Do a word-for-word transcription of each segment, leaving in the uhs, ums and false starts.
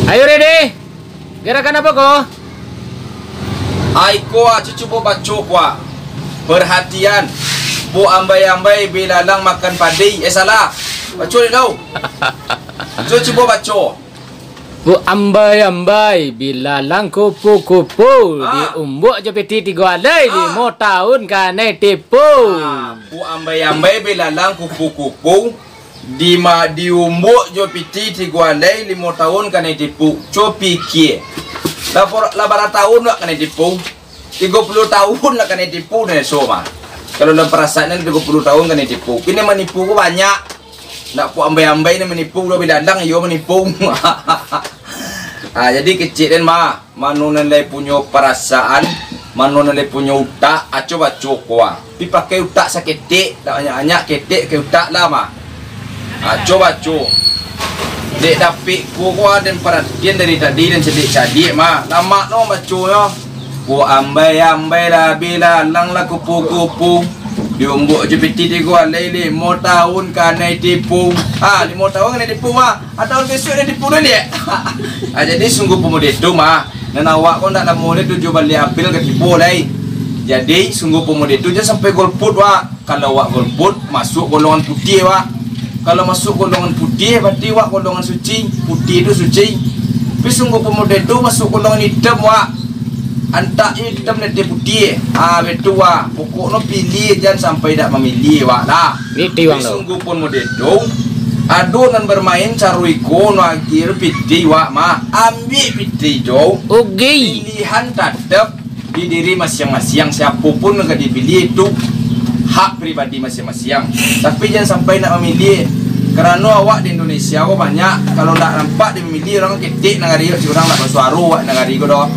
Ayo, Rede. Gerakan apo ko? Ai ko, ah, cubo baco ko, ah. Perhatian. Bu ambai-ambai bilalang makan padi. Eh, salah. Baco dek tau. Cubo, cubo baco. Bu ambai-ambai bilalang kupu-kupu. Ah. Diumbuak jo piti tigo alai, ah, limo taun kanai tipu. Ah, bu ambai-ambai bilalang kupu-kupu. Di ma-, diumbuak jo piti tigo alai limo taun kanai tipu. Cubo pikia. Lah por-, lah bara taun wak kanai tipu? Tigo puluah taun lah kanai tipu, nah, so mah. Kalau dalam parasaan tigo puluah taun kanai tipu. Kini manipu ko banyak. Ndak puak ambai-ambai ni manipu, udah bilalang iyo manipu. Ah, jadi kecek den mah. Mano nan lai punyo parasaan, mano nan lai punyo utak, aco baco ko ah. Pi pakai utak saketek, dak banyak-banyak ketek ka utak lah mah. Aco baco. Dek dapek ko ko ah, den paratian dari tadi, den caliak-caliak mah. Lamak no baconyo. Ko ambai-ambai lah, bilalang lah kupu-kupu. Diumbuak jo piti tigo alai limo taun kanai tipu. Ha, limo taun kanai tipu mah. Atau bisuak den tipu dek. Ah, jadi sungguah pemuda tu mah, nan awak ko ndak lamo lai tujuah baleh April ka tibo lai. Jadi sungguah pemuda tu jan sampai golput wak. Kalau wak golput, masuak golongan putiah wak. Kalau masuak golongan putiah, berarti wak golongan suci. Putiah tu suci. Tapi sungguah pemuda tu masuak golongan itam wak. Antak itam nan putiah. Ah, betul wak. Pokokno pilih, jan sampai dak mamilih wak lah. Ni tiwang tu. Sungguah pun model tu, ado nan bermain caro iko no akhir piti wak mah. Ambiak piti jo. Oke. Pilihan tatap di diri masiang-masiang. Siapo pun nan ka dipilih tu hak pribadi masiang-masiang. Tapi jan sampai nak mamilih. Karano awak di Indonesia ko banyak, kalau dak nampak di mamilih urang ketek nagari, urang dak basuaro wak nagari ko doh.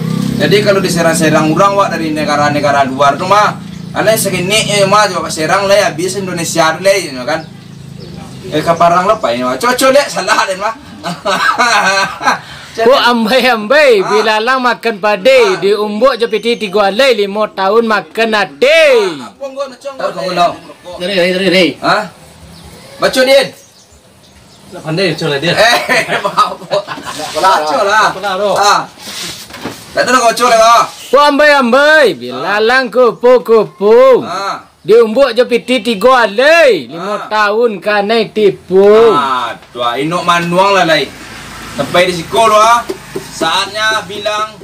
Jadi kalau diserang-serang urang wak dari negara-negara luar tu mah, alai sakenek e mah, coba serang lai, habis Indonesia tu lai, kan. Eh, ka parang lo pai ni mah. Cubo, cubo liek, salah den mah. Ko ambai-ambai, ah, bilalang makan padi, ah, diumbuak jo piti tigo alai, limo taun makan ati. Ah, apo nggo nak cuang. Tahu kau nggo. Dari, dari, dari, dari. Hah? Baco, Din. Ndak pandai baco lah, Din. Eh, maaf. Baco lah. Baco lah, bro. Ah. Tak ada nak baco lah, bro. Ko ambai-ambai, bilalang kupu-kupu. Ah. Diumbuak jo piti tigo alai, limo, ah, taun kanai tipu. Ah, tu ah, inok manuang lah lai. Sampai di siko lo ah. Saatnya bilang